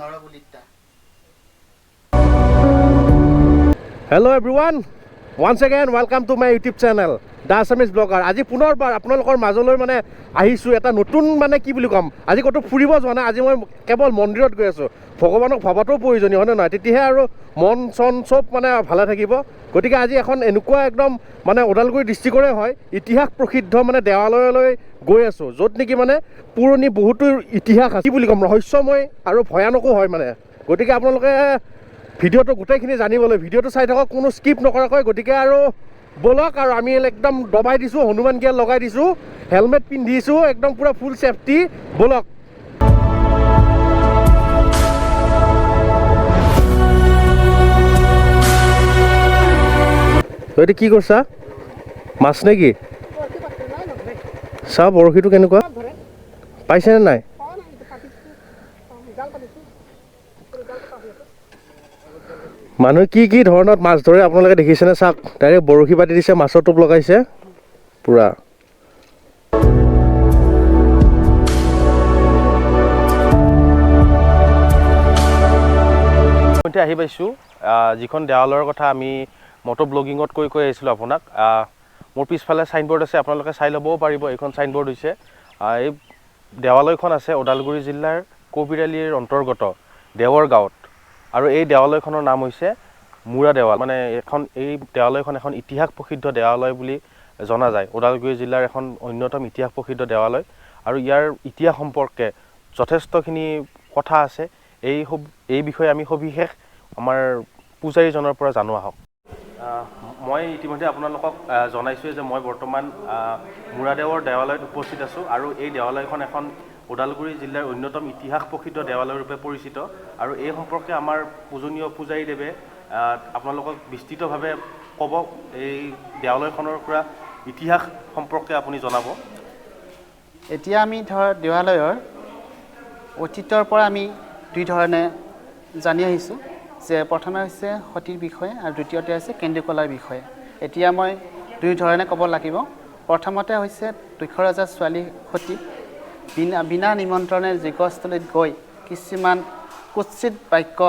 নৰবলিৰ da. Hello everyone, once again welcome to my YouTube channel the Assamese blogger. আজি পুনৰবাৰ আপোনালোকৰ মাজলৈ মানে আহিছোঁ এটা নতুন মানে কি বুলি ক'ম, আজি ক'তো ফুৰিব যোৱা নাই, আজি মই কেৱল মন্দিৰত গৈ আছোঁ। ভগৱানক ভবাটোও প্ৰয়োজনীয় হয়নে নহয়? তেতিয়াহে আৰু মন চন চব মানে ভালে থাকিব। গতিকে আজি এখন এনেকুৱা একদম মানে ওদালগুৰি ডিষ্ট্ৰিক্টৰে হয় ইতিহাস প্ৰসিদ্ধ মানে দেৱালয়লৈ গৈ আছোঁ, য'ত নেকি মানে পুৰণি বহুতো ইতিহাস আছে, কি বুলি ক'ম, ৰহস্যময় আৰু ভয়ানকো হয় মানে। গতিকে আপোনালোকে ভিডিঅ'টো গোটেইখিনি জানিবলৈ ভিডিঅ'টো চাই থাকক, কোনো স্কিপ নকৰাকৈ। গতিকে আৰু ব'লক, আৰু আমি একদম দবাই দিছোঁ, হনুমান গিয়াৰ লগাই দিছোঁ, হেলমেট পিন্ধিছোঁ, একদম পূৰা ফুল ছেফটি। ব'লক। তই এতিয়া কি কৰিছা? মাছ নে কি? চাওঁ বৰশীটো কেনেকুৱা পাইছেনে নাই? মানুহে কি কি ধৰণত মাছ ধৰে আপোনালোকে দেখিছেনে? চাওক, ডাইৰেক্ট বৰশী পাতি দিছে, মাছৰ টোপ লগাইছে পূৰা। ইতিমধ্যে আহি পাইছোঁ যিখন দেৱালয়ৰ কথা আমি মটৰ ব্লগিঙত কৈ কৈ আহিছিলোঁ আপোনাক। মোৰ পিছফালে চাইনবোৰ্ড আছে, আপোনালোকে চাই ল'বও পাৰিব। এইখন চাইনবোৰ্ড হৈছে, এই দেৱালয়খন আছে ওদালগুৰি জিলাৰ কবিৰালিৰ অন্তৰ্গত দেৱৰ গাঁৱত, আৰু এই দেৱালয়খনৰ নাম হৈছে মূৰা দেৱাল। মানে এই দেৱালয়খন এখন ইতিহাস প্ৰসিদ্ধ দেৱালয় বুলি জনা যায়। ওদালগুৰি জিলাৰ এখন অন্যতম ইতিহাস প্ৰসিদ্ধ দেৱালয়, আৰু ইয়াৰ ইতিহাস সম্পৰ্কে যথেষ্টখিনি কথা আছে। এই বিষয়ে আমি সবিশেষ আমাৰ পূজাৰীজনৰ পৰা জানো আহক। মই ইতিমধ্যে আপোনালোকক জনাইছোঁৱে যে মই বৰ্তমান মূৰাদেৱৰ দেৱালয়ত উপস্থিত আছোঁ, আৰু এই দেৱালয়খন এখন ওদালগুৰি জিলাৰ অন্যতম ইতিহাস প্ৰসিদ্ধ দেৱালয় ৰূপে পৰিচিত। আৰু এই সম্পৰ্কে আমাৰ পূজনীয় পূজাৰীদেৱে আপোনালোকক বিস্তৃতভাৱে ক'ব। এই দেৱালয়খনৰ পৰা ইতিহাস সম্পৰ্কে আপুনি জনাব। এতিয়া আমি ধৰ দেৱালয়ৰ অতীতৰ পৰা আমি দুই ধৰণে জানি আহিছোঁ, যে প্ৰথমে হৈছে সতীৰ বিষয়ে আৰু দ্বিতীয়তে হৈছে কেন্দুকলাৰ বিষয়ে। এতিয়া মই দুই ধৰণে ক'ব লাগিব। প্ৰথমতে হৈছে দক্ষ ৰজাৰ ছোৱালী সতী বিনা নিমন্ত্ৰণে যজ্ঞস্থলীত গৈ কিছুমান কুৎসিত বাক্য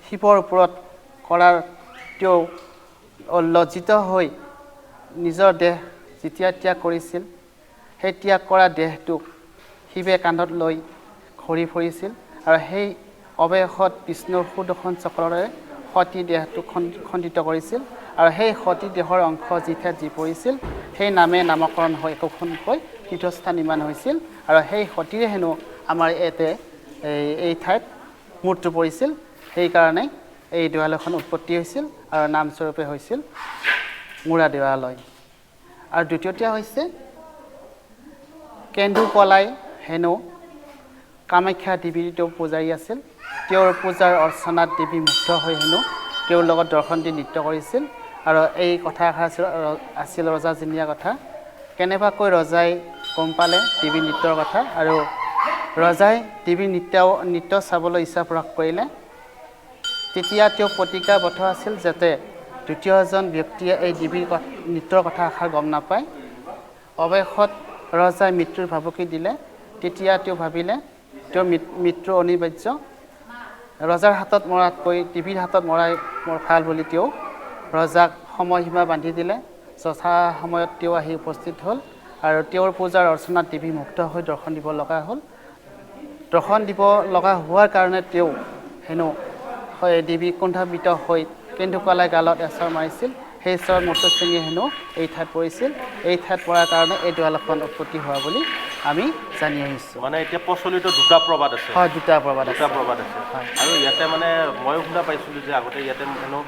শিৱৰ ওপৰত কৰাৰ তেওঁ লজ্জিত হৈ নিজৰ দেহ যেতিয়া ত্যাগ কৰিছিল, সেই ত্যাগ কৰা দেহটোক শিৱে কান্ধত লৈ ঘূৰি ফুৰিছিল, আৰু সেই অৱশেষত বিষ্ণুৰ সুদৰ্শন চক্ৰৰে সতী দেহটো খণ্ডিত কৰিছিল, আৰু সেই সতী দেহৰ অংশ যি ঠাইত যি পৰিছিল সেই নামে নামকৰণ হৈ একোখনকৈ তীৰ্থস্থান নিৰ্মাণ হৈছিল, আৰু সেই সতীৰে হেনো আমাৰ ইয়াতে এই ঠাইত মূৰ্তি পৰিছিল। সেইকাৰণে এই দেৱালয়খন উৎপত্তি হৈছিল আৰু নামস্বৰূপে হৈছিল মূৰা দেৱালয়। আৰু দ্বিতীয়তে হৈছে কেন্দুকলাই হেনো কামাখ্যা দেৱীৰ তেওঁ পূজাৰী আছিল। তেওঁৰ পূজাৰ অৰ্চনাত দেৱী মুগ্ধ হৈ হেনো তেওঁৰ লগত দৰ্শন দি নৃত্য কৰিছিল, আৰু এই কথা এষাৰ আছিল ৰজাজনীয়া কথা। কেনেবাকৈ ৰজাই গম পালে দেৱী নৃত্যৰ কথা, আৰু ৰজাই দেৱীৰ নৃত্য চাবলৈ ইচ্ছা প্ৰকাশ কৰিলে। তেতিয়া তেওঁ প্ৰতিজ্ঞাবদ্ধ আছিল যাতে দ্বিতীয়জন ব্যক্তিয়ে এই দেৱীৰ নৃত্যৰ কথা এষাৰ গম নাপায়। অৱশেষত ৰজাই মৃত্যুৰ ভাবুকি দিলে। তেতিয়া তেওঁ ভাবিলে তেওঁৰ মৃত্যু অনিবাৰ্য, ৰজাৰ হাতত মৰাতকৈ দেৱীৰ হাতত মৰাই মোৰ ভাল বুলি তেওঁ ৰজাক সময়সীমা বান্ধি দিলে। যথা সময়ত তেওঁ আহি উপস্থিত হ'ল, আৰু তেওঁৰ পূজাৰ অৰ্চনাত দেৱী মুগ্ধ হৈ দৰ্শন দিব লগা হ'ল। দৰ্শন দিব লগা হোৱাৰ কাৰণে তেওঁ হেনো দেৱী কুণ্ঠাবিত হৈ কেন্দুকলাই গালত এচৰ মাৰিছিল। সেই চৰ মূৰ্তি ছিঙি হেনো এই ঠাইত পৰিছিল। এই ঠাইত পৰাৰ কাৰণে এই দেৱালয়খন উৎপত্তি হোৱা বুলি আমি জানি আহিছোঁ। মানে এতিয়া প্ৰচলিত দুটা প্ৰবাদ আছে। হয়, দুটা প্ৰবাদ আছে। দুটা প্ৰবাদ আছে। আৰু ইয়াতে মানে ময়ো শুনা পাইছিলোঁ যে আগতে ইয়াতে হেনো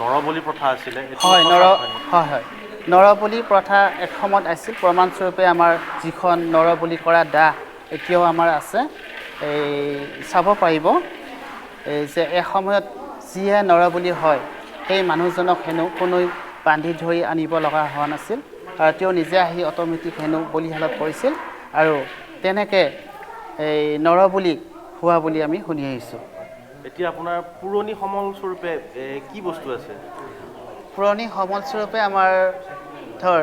নৰবলি প্ৰথা আছিলে। হয়, হয় হয়, নৰবলি প্ৰথা এসময়ত আছিল। প্ৰমাণস্বৰূপে আমাৰ যিখন নৰবলি কৰা দাহ এতিয়াও আমাৰ আছে, এই চাব পাৰিব। এই যে এসময়ত যিয়ে নৰবলি হয় সেই মানুহজনক হেনো কোনোৱে বান্ধি ধৰি আনিব লগা হোৱা নাছিল, আৰু তেওঁ নিজে আহি অট'মেটিক হেনো বলিশালত পৰিছিল, আৰু তেনেকৈ এই নৰবলি হোৱা বুলি আমি শুনি আহিছোঁ। এতিয়া আপোনাৰ পুৰণি সমলস্বৰূপে কি বস্তু আছে? পুৰণি সমলস্বৰূপে আমাৰ ধৰ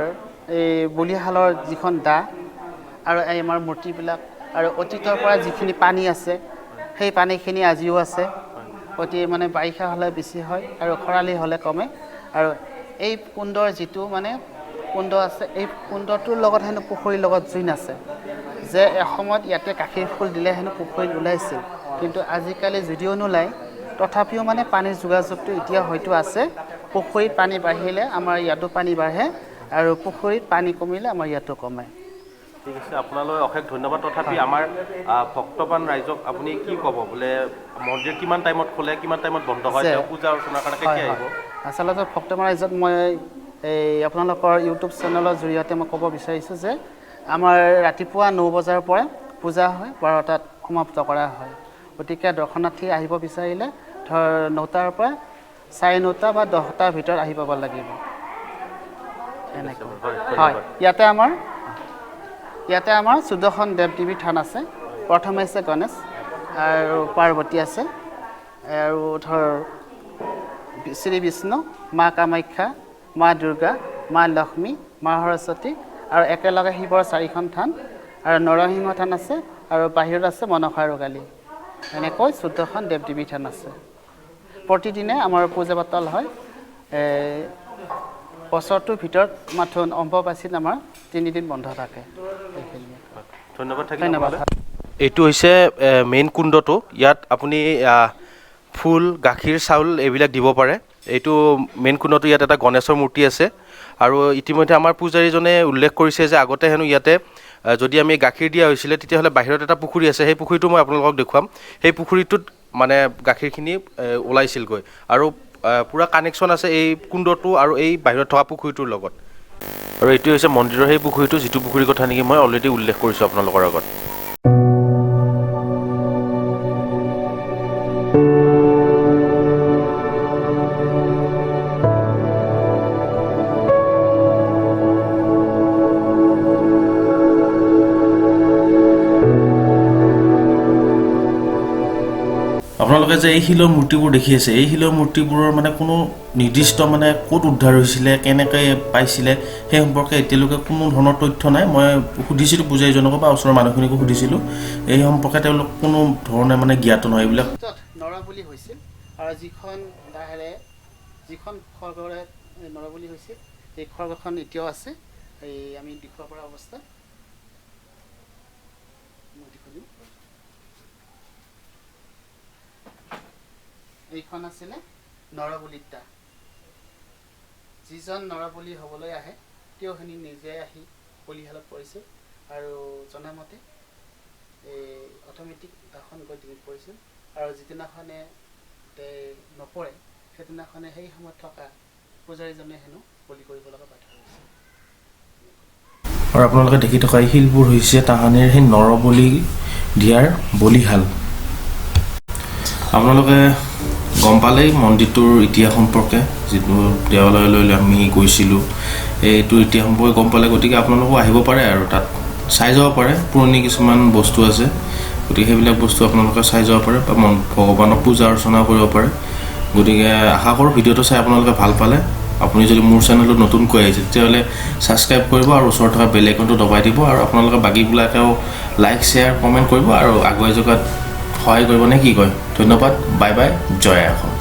এই বলিশালৰ যিখন দা আৰু এই আমাৰ মূৰ্তিবিলাক আৰু অতীতৰ পৰা যিখিনি পানী আছে, সেই পানীখিনি আজিও আছে। অতি মানে বাৰিষা হ'লে বেছি হয় আৰু খৰালি হ'লে কমে। আৰু এই কুণ্ডৰ যিটো মানে কুণ্ড আছে, এই কুণ্ডটোৰ লগত হেনো পুখুৰীৰ লগত জইন আছে, যে এসময়ত ইয়াতে গাখীৰ ফুল দিলে হেনো পুখুৰীত ওলাইছিল, কিন্তু আজিকালি যদিও নোলায় তথাপিও মানে পানীৰ যোগাযোগটো এতিয়া হয়তো আছে। পুখুৰীত পানী বাঢ়িলে আমাৰ ইয়াতো পানী বাঢ়ে আৰু পুখুৰীত পানী কমিলে আমাৰ ইয়াতো কমে। ঠিক আছে, আপোনালৈ অশেষ ধন্যবাদ। তথাপি আমাৰ ভক্তপ্ৰাণ ৰাইজক আপুনি কি ক'ব, বোলে মন্দিৰ কিমান টাইমত খোলে, কিমান টাইমত বন্ধ হয়, তেওঁ পূজা অৰ্চনাৰ কাৰণে কেতিয়া আহিব? আচলতে ভক্তপ্ৰাণ ৰাইজক মই এই আপোনালোকৰ ইউটিউব চেনেলৰ জৰিয়তে মই ক'ব বিচাৰিছোঁ যে আমাৰ ৰাতিপুৱা 9 বজাৰ পৰা পূজা হয়, 12টাত সমাপ্ত কৰা হয়। গতিকে দৰ্শনাৰ্থী আহিব বিচাৰিলে ধৰ 9টাৰ পৰা 9:30 বা 10টাৰ ভিতৰত আহি পাব লাগিব। এনেকৈ হয়। ইয়াতে আমাৰ 14খন দেৱ দেৱীৰ থান আছে। প্ৰথমে আছে গণেশ আৰু পাৰ্বতী আছে, আৰু ধৰ শ্ৰী বিষ্ণু, মা কামাখ্যা, মা দুৰ্গা, মা লক্ষ্মী, মা সৰস্বতী, আৰু একেলগে শিৱৰ 4খন থান, আৰু নৰসিংহ থান আছে, আৰু বাহিৰত আছে মনসা আৰু কালী। এনেকৈ 14খন দেৱ দেৱীৰ থান আছে। প্ৰতিদিনে আমাৰ পূজা পাতল হয়। বছৰটোৰ ভিতৰত মাথোন অম্বুবাচীত আমাৰ 3 দিন বন্ধ থাকে। ধন্যবাদ থাকিল। ধন্যবাদ। এইটো হৈছে মেইন কুণ্ডটো। ইয়াত আপুনি ফুল, গাখীৰ, চাউল এইবিলাক দিব পাৰে। এইটো মেইন কুণ্ডটো। ইয়াত এটা গণেশৰ মূৰ্তি আছে। আৰু ইতিমধ্যে আমাৰ পূজাৰীজনে উল্লেখ কৰিছে যে আগতে হেনো ইয়াতে যদি আমি গাখীৰ দিয়া হৈছিলে তেতিয়াহ'লে বাহিৰত এটা পুখুৰী আছে, সেই পুখুৰীটো মই আপোনালোকক দেখুৱাম। সেই পুখুৰীটোত মানে গাখীৰখিনি ওলাইছিলগৈ। আৰু পূৰা কানেকশ্যন আছে এই কুণ্ডটো আৰু এই বাহিৰত থকা পুখুৰীটোৰ লগত। আৰু এইটো হৈছে মন্দিৰৰ সেই পুখুৰীটো, যিটো পুখুৰীৰ কথা নেকি মই অলৰেডি উল্লেখ কৰিছোঁ আপোনালোকৰ আগত। আপোনালোকে যে এই শিলৰ মূৰ্তিবোৰ দেখি আছে, এই শিলৰ মূৰ্তিবোৰৰ মানে কোনো নিৰ্দিষ্ট মানে ক'ত উদ্ধাৰ হৈছিলে, কেনেকৈ পাইছিলে সেই সম্পৰ্কে এতিয়ালৈকে কোনো ধৰণৰ তথ্য নাই। মই সুধিছিলোঁ পূজাৰীজনকো বা ওচৰৰ মানুহখিনিকো সুধিছিলোঁ, এই সম্পৰ্কে তেওঁলোক কোনো ধৰণে মানে জ্ঞাত নহয়। এইবিলাক নৰবলি হৈছিল আৰু যিখন দাহেৰে যিখন খড়গৰে নৰবলি হৈছিল সেই খড়গখন এতিয়াও আছে। এই আমি দেখুৱাব পৰা অৱস্থা মই দেখুৱাই দিম। এইখন আছিলে নৰবলিৰ দা। যিজন নৰবলি হ'বলৈ আহে তেওঁখিনি নিজে আহি বলিশালত পৰিছিল আৰু জনামতে এই অট'মেটিক দাখন গৈ ডিঙিত পৰিছিল। আৰু যিদিনাখনে নপৰে সেইদিনাখনে সেই সময়ত থকা পূজাৰীজনে হেনো বলি কৰিব লগা বাধ্য হৈছিল। আৰু আপোনালোকে দেখি থকা এই শিলবোৰ হৈছে তাহানিৰ সেই নৰবলি দিয়াৰ বলিশাল। আপোনালোকে গম পালেই মন্দিৰটোৰ ইতিহাস সম্পৰ্কে, যিটো দেৱালয়লৈ আমি গৈছিলোঁ এইটো ইতিহাস সম্পৰ্কে গম পালে। গতিকে আপোনালোকো আহিব পাৰে আৰু তাত চাই যাব পাৰে। পুৰণি কিছুমান বস্তু আছে, গতিকে সেইবিলাক বস্তু আপোনালোকে চাই যাব পাৰে বা ভগৱানক পূজা অৰ্চনা কৰিব পাৰে। গতিকে আশা কৰোঁ ভিডিঅ'টো চাই আপোনালোকে ভাল পালে। আপুনি যদি মোৰ চেনেলটো নতুনকৈ আহিছে তেতিয়াহ'লে ছাবস্ক্ৰাইব কৰিব আৰু ওচৰত থকা বেল আইকনটো দবাই দিব। আৰু আপোনালোকে বাকীবিলাকেও লাইক, শ্বেয়াৰ, কমেণ্ট কৰিব আৰু আগুৱাই যোৱাত সহায় কৰিব নে কি কয়। ধন্যবাদ, বাই বাই, জয় আই অসম।